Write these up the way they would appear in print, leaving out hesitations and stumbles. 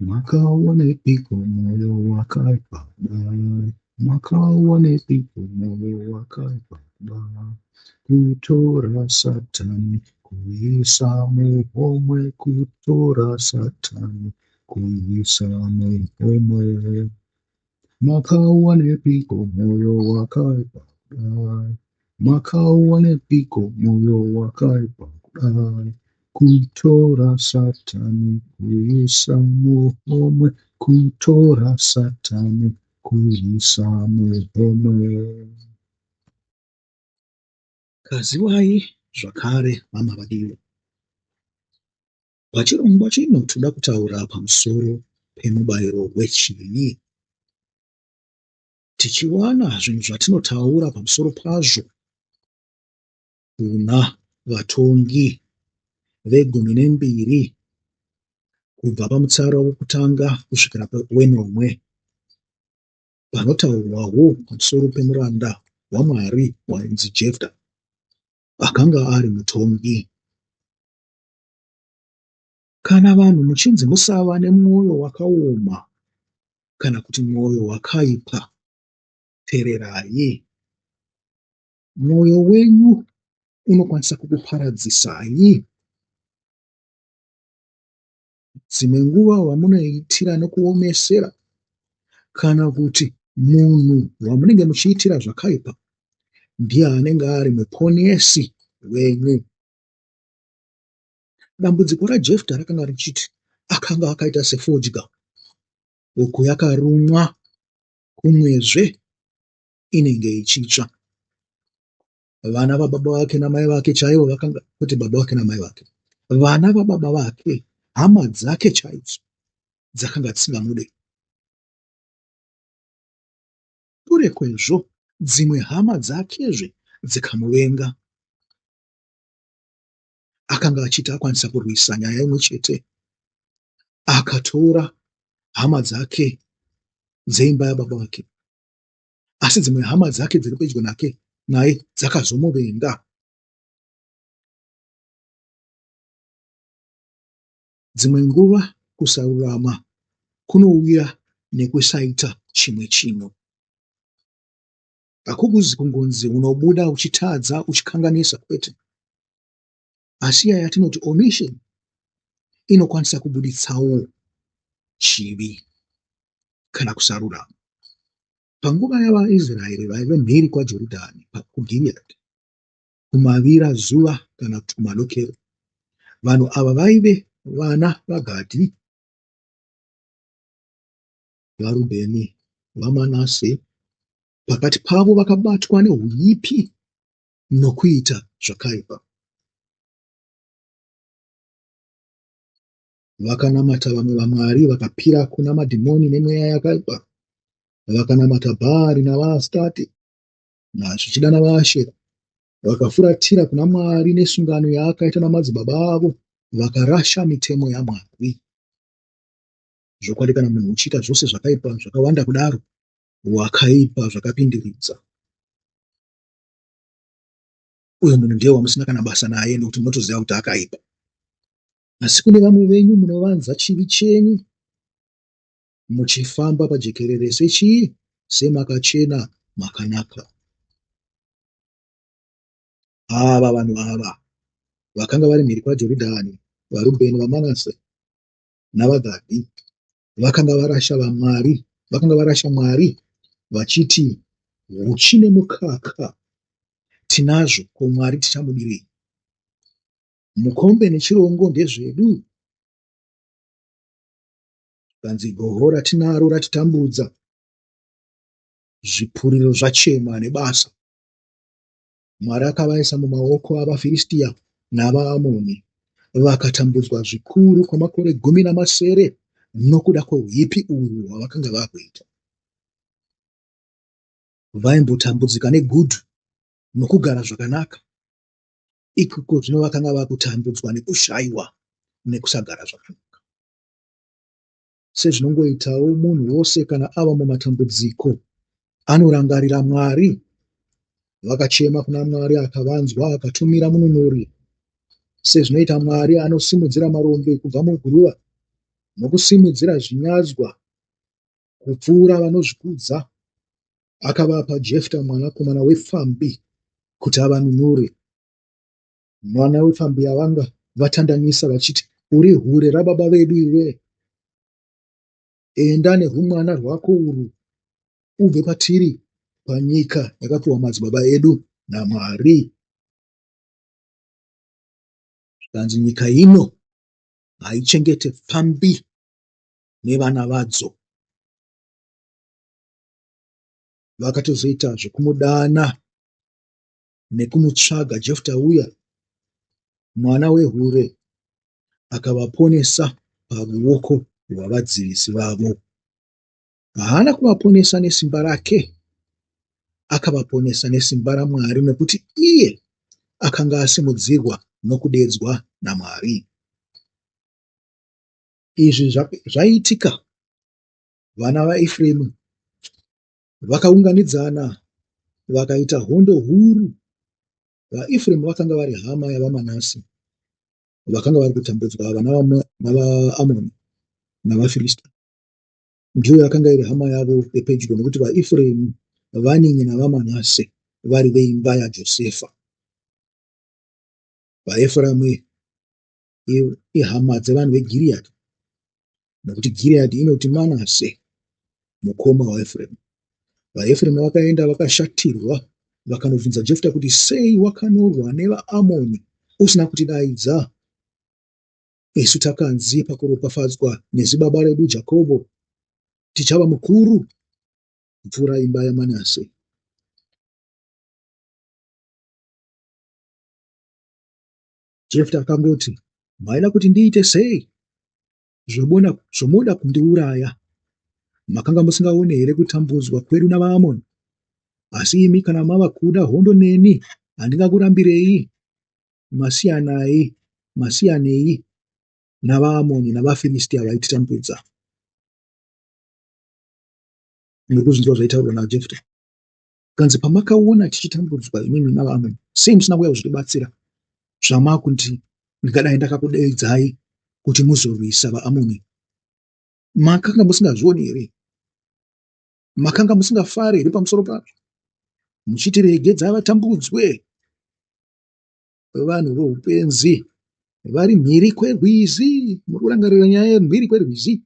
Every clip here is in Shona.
Makawanepiko moyo wakaipa kudai? Makawanepiko moyo wakaipa kudai? Kutora Satani kuisa muhomwe, kutora Satani kuisa muhomwe. Makawanepiko moyo wakaipa kudai? Makawanepiko moyo wakaipa kudai? Kutora Satani kuisa muhomwe, kutora Satani kuisa muhomwe. Kaziwai zvakare mama vadiwa. Pachirongwa chino tinoda kutaura pamusoro pemubairo wechivi. Tichiwana zvinhu zvatinotaura pamusoro pazvo kuna Vatongi vegumi nembiri kubva pamutsara wokutanga kusvikira wenomwe. Panotaurwawo pamusoro pemuranda waMwari wainzi Jefta akanga ari mutongi. Kana vanhu muchinzi musava nemwoyo wakaoma kana kuti mwoyo wakaipa, tererai. Mwoyo wenyu unokwanisa kukuparadzisai. Dzimwe nguva wamunoitira nokuomesera kana kuti munhu wamunenge muchiitira zvakaipa ndiye anenge ari muponesi wenyu. Dambudziko raJefta rakanga richiti akanga akaita sefodya, uku yakarumwa kumwezve inenge ichitsva. Vana vababa vake namai vake chaivo vakanga kuti baba vake namai vake, vana vababa vake, hama dzake chaidzo dzakanga dzisingamude. Shure kwezvo dzimwe hama dzakezve dzikamuvenga. Akanga achiti akwanisa kurwisa nyaya imwe chete, akatora hama dzake dzeimba yababa vake, asi dzimwe hama dzake dziri pedyo nake naye dzakazomuvenga. Dzimwe nguva kusarurama kunouya nekusaita chimwe chinhu. Hakuzi kungonzi unobuda uchitadza uchikanganisa kwete. Asi iya yatinoti omission inokwanisa kubuditsawo chivi kana kusarurama. Panguva yavaIsraeri vaive mhiri kwaJoridhani kuGiriyadhi, kumavira zuva kana kuti kumadokero, vanhu ava vaive vana vaGadhi, vaRubheni, vaManase, pakati pavo vakabatwa nehuipi nokuita zvakaipa. Vakanamata vamwe vamwari, vakapira kuna madhimoni nemweya yakaipa, vakanamata Bhaari navaAsitati, zvichida navaAshera, vakafuratira kuna Mwari nesungano yaakaita namadzibaba avo, vakarasha mitemo yaMwari. Zvokwadi kana munhu uchiita zvose zvakaipa zvakawanda kudaro, wakaipa zvakapindiridza. Uyo munhu ndiye wamusina kana basa naye nekuti munotoziva kuti akaipa. Asi kune vamwe venyu munovanza chivi chenyu muchifamba pajekerere sechii semakachena makanaka. Ava vanhu ava vakanga vari mhiri kwaJoridhani, vaRubheni, vaManase navaGadhi vakanga varasha vamwari, vakanga varasha Mwari vachiti huchi nemukaka tinazvo, ko Mwari tichamudirei? Mukombe nechirongo ndezvedu. Zvikanzi goho ratinaro ratitambudza, zvipuriro zvachema nebasa. Mwari akavaisa mumaoko avaFiristia navaAmoni, vakatambudzwa zvikuru kwamakore 17 nokuda kweuipi uhwu hwavakanga vakuita. Vaimbotambudzika negudhu nokugara zvakanaka, ikoko zvino vakanga vakutambudzwa nekushaiwa nekusagara zvakanaka. Sezvinongoitawo munhu wose kana ava mumatambudziko anorangarira Mwari. Vakachema kuna Mwari akavanzwa akatumira mununuri. Sezvinoita Mwari anosimudzira marombe kubva muguruva. Nokusimudzira zvinyadzwa kupfuura vanozvikudza, akavapa Jefta mwanakomana wepfambi kuti avanunure. Mwana wepfambi yavanga vatandanisa vachiti, Uri hure rababa vedu iwe, enda nehumwana rwako urwu ubve patiri panyika yakapiwa madzibaba edu naMwari. Zvikanzi nyika ino haichengete pfambi nevana vadzo. Vakatozoita zvekumudana nekumutsvaga Jefta uya mwana wehure akavaponesa paruoko rwavadzivisi vavo. Haana kuvaponesa nesimba rake, akavaponesa nesimba raMwari nekuti iye akanga asimudzirwa nokudedzwa naMwari. Izvi zvaitika vana vaEfremu vakaunganidzana vakaita hondo huru. VaEfremu vakanga vari hama yavaManase vakanga vari kutambudzwa navaAmoni navaFirista. Ndiyo yakanga iri hama yavo yepedyo nokuti vaEfremu vanin'ina vaManase vari veimba yaJosefa. VaEfremu ihama dzevanhu veGiriyadhi nokuti Giriyadhi inoti Manase mukoma waEfremu. VaEfremu vakaenda vakashatirwa vakanobvunza Jefta kuti sei wakanorwa nevaAmoni usina kutidaidza? Isu takanzi pakuropafadzwa nezibaba redu Jakobo tichava mukuru kupfuura imba yaManase. Jefta akangoti, Maida kuti ndiite sei? Zvomoda kundiuraya? Makanga musingaone here kutambudzwa kwedu navaAmoni? Asi imi kana mava kuda hondo neni, handingakurambirei. Masiyanai, masiyanei navaAmoni navaFiristia vaititambudza. Muri kuzvinzwa zvaitaurwa naJefta? Kanzi pamakaona tichitambudzwa imimi navaAmoni, sei musina kuuya kuzvitibatsira? Zvamakuti ndingadai ndakakudeedzai kuti muzorwisa vaAmoni. Makanga musingazvioni here? Makanga musingafari here pamusoro pazvo? Muchiti regedzai vatambudzwe vanhu voupenzi vari mhiri kwerwizi. Muri kurangarira nyaya yemhiri kwerwizi?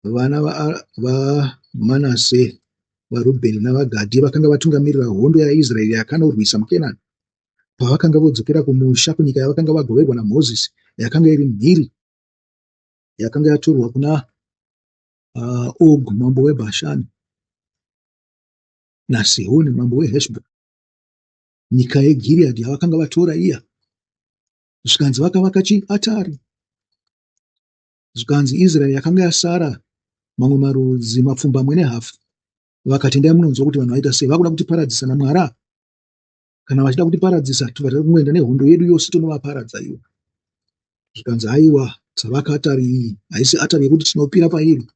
Vana vaManase, vaRubheni navaGadhi vakanga vatungamirira hondo yaIsraeri yakanorwisa muKenani. Pavakanga vodzokera kumusha kunyika yavakanga vagoverwa naMozisi yakanga iri mhiri yakanga yatorwa kuna Og mambo weBhashani naSihoni mambo weHeshbhoni, nyika yeGiriyadhi yavakanga vatora iya, zvikanzi vakavaka chiatari. Zvikanzi Israeri yakanga yasara mamwe marudzi mapfumbamwe nehafu vakati endai munonzwa kuti vanhu vaita sei, vakuda kutiparadzisa naMwari ava. Kana vachida kutiparadzisa tobva takungoenda nehondo yedu yose tonovaparadza ivo. Zvikanzi haiwa tavaka atari iyi, haisi atari yekuti tinopira pairi,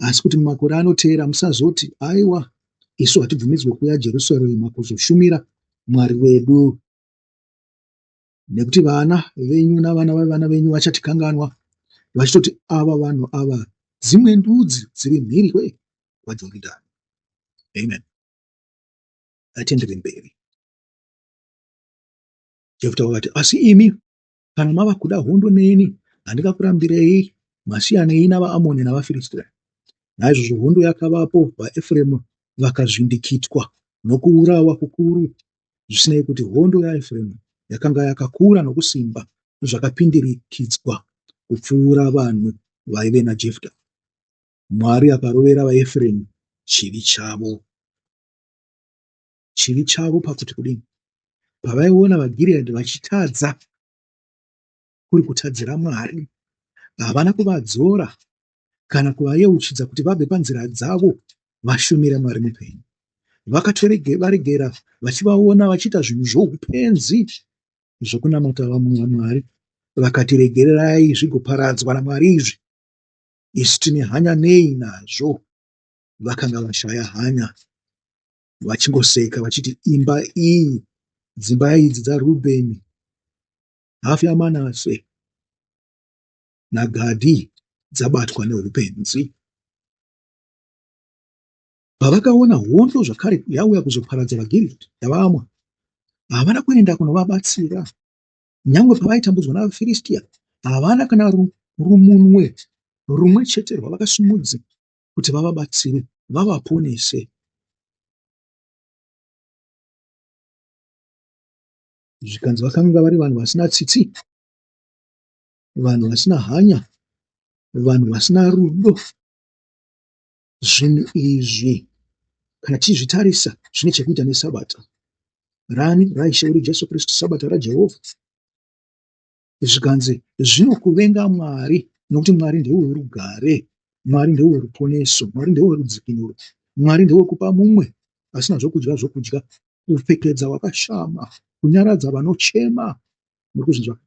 asi kuti mumakore anoteera musazoti aiwa isu hatibvumidzwe kuuya Jerusarema kuzoshumira Mwari wedu. Nekuti vana venyu navana vevana venyu vachatikanganwa vachitoti ava vanhu ava dzimwe ndudzi dziri mhiri kwaJoridhani. Amen. Atendere mberi. Jefta wakati, asi imi kana mava kuda hondo neni handingakurambirei, masiyanei navaAmoni navaFiristia. Naizvozvo hondo yakavapo, vaEfremu vakazvindikitwa nokuurawa kukuru, zvisinei kuti hondo yaEfremu yakanga yakakura nokusimba zvakapindirikidzwa kupfuura vanhu vaive naJefta. Mwari akarovera vaEfremu chivi chavo. Chivi chavo pakuti kudini? Pavaiona vaGiriyadhi vachitadza, kuri kutadzira Mwari, havana kuvadzora kana kuvayeuchidza kuti vabve panzira dzavo vashumire Mwari mupenyu. Vakatovaregera vachivaona vachiita zvinhu zvoupenzi zvokunamata vamwe vamwari, vakati regererai zvigoparadzwa naMwari izvi, isu tine hanya nei nazvo? Vakanga vashaya hanya vachingoseka vachiti imba iyi, dzimba idzi dzaRubheni, hafu yaManase. naGadhi dzabatwa neupenzi. Pavakaona hondo zvakare yauya kuzoparadza vaGiriyadhi yavaAmoni, havana kuenda kunovabatsira. Nyangwe pavaitambudzwa navaFiristia, havana kana rumunwe rumwe chete rwavakasimudza kuti vavabatsire, vavaponese. Zvikanzi vakanga vari vanhu vasina tsitsi, vanhu vasina hanya, vanhu vasina rudo. Zvinhu izvi kana tichizvitarisa zvine chekuita neSabata rani raIshe wedu Jesu Kristu, Sabata raJehovha. Zvikanzi zvinokuvenga Mwari nokuti Mwari ndewerugare, Mwari ndeweruponeso, Mwari ndewerudzikinuro, Mwari ndewekupa mumwe asina zvokudya zvokudya, kupfekedza wakashama, kunyaradza vanochema. Muri kuzvinzwa?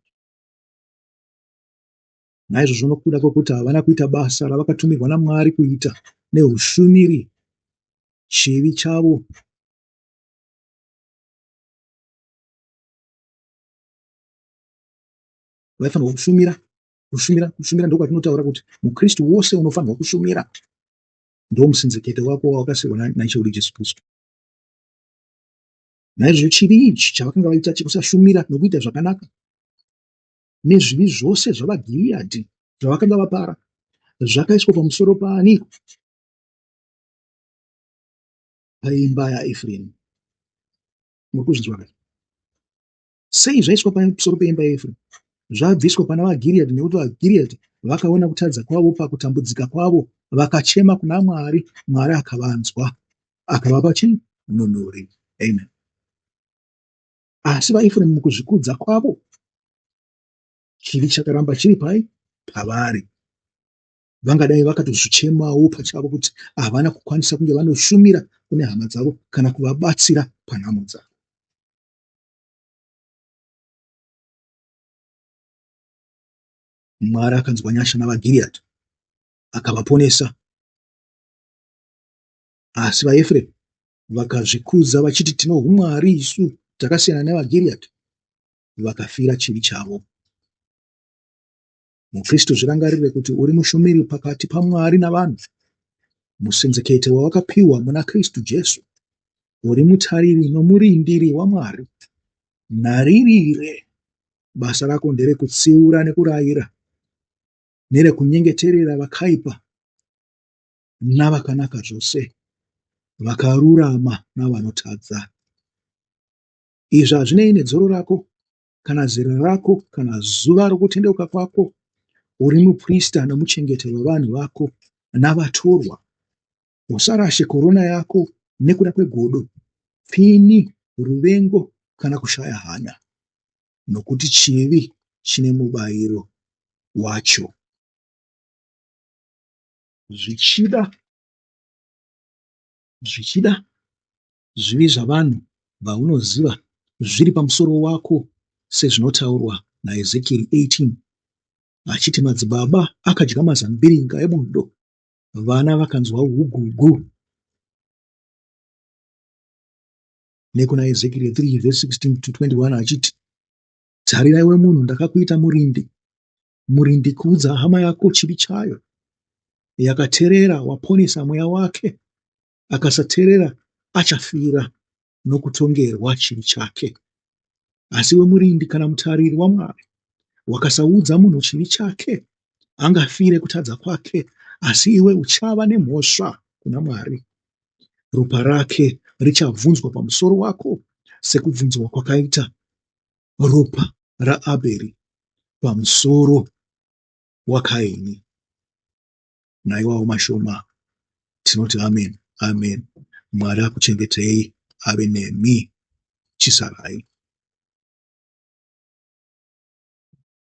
Naizvozvo nokuda kwekuti havana kuita basa ravakatumirwa naMwari kuita neushumiri, chivi chavo vaifanirwa kushumira kushumira kushumira ndokwatinotaura kuti mukristu wose unofanirwa kushumira ndomusinzekete wako wawakasirwa naIshe wedu Jesu Kristu. Naizvozvo chivi ichi chavakanga vaita chekusashumira nokuita zvakanaka nezvivi zvose zvavaGiriyadhi zvavakanga vapara zvakaiswa pamusoro paani? Paimba yaEfremu. Muri kuzvinzwa ka? Sei zvaiswa pamusoro peimba yaEfremu? Zvabviswa pana vaGiriyadhi nekuti vaGiriyadhi vakaona kutadza kwavo pakutambudzika kwavo vakachema kuna Mwari, Mwari akavanzwa akavapa chii? Mununuri. Amen. Asi vaEfremu mukuzvikudza kwavo chivi chakaramba chiri pai pavari. Vangadai vakatozvichemawo pachavo kuti havana kukwanisa kunge vanoshumira kune hama dzavo kana kuvabatsira panhamo dzavo. Mwari akanzwa nyasha navaGiriyadhi akavaponesa. Asi vaEfremu vakazvikudza vachiti tino humwari isu takasiyana nevaGiriyadhi, vakafira chivi chavo. MuKristu zvirangarire kuti uri mushumiri pakati paMwari navanhu, musenzekete wawakapiwa muna Kristu Jesu. Uri mutariri nomurindiri waMwari. Nharirire basa rako nderekutsiura nekurayira, nerekunyengeterera vakaipa navakanaka zvose, vakarurama navanotadza. Izvi hazvinei nedzoro rako kana zera rako kana zuva rokutendeuka kwako. Uri muprista nomuchengeti wavanhu vako navatorwa. Usarashe korona yako nekuda kwegodo, pfini, ruvengo kana kushaya hanya, nokuti chivi chine mubayiro wacho. Zvichida, zvichida zvivi zvavanhu vaunoziva zviri pamusoro wako sezvinotaurwa naEzekieri 18 achiti madzibaba akadya mazambiringa ebundo, vana vakanzwa ugugu. Nekuna Ezekieri 3 vhesi 16 to 21 achiti tarira iwe munhu ndakakuita murindi, murindi kuudza hama yako chivi chayo, yakaterera waponesa mweya wake akasaterera achafira nokutongerwa chivi chake. Asi iwe murindi kana mutariri waMwari wakasaudza munhu chivi chake, angafire kutadza kwake, asi iwe uchava nemhosva kuna Mwari. Ropa rake richabvunzwa pamusoro wako sekubvunzwa kwakaita ropa raAbheri pamusoro waKaini. Naiwawo mashoma tinoti amen amen. Mwari akuchengetei ave nemi. Chisarai.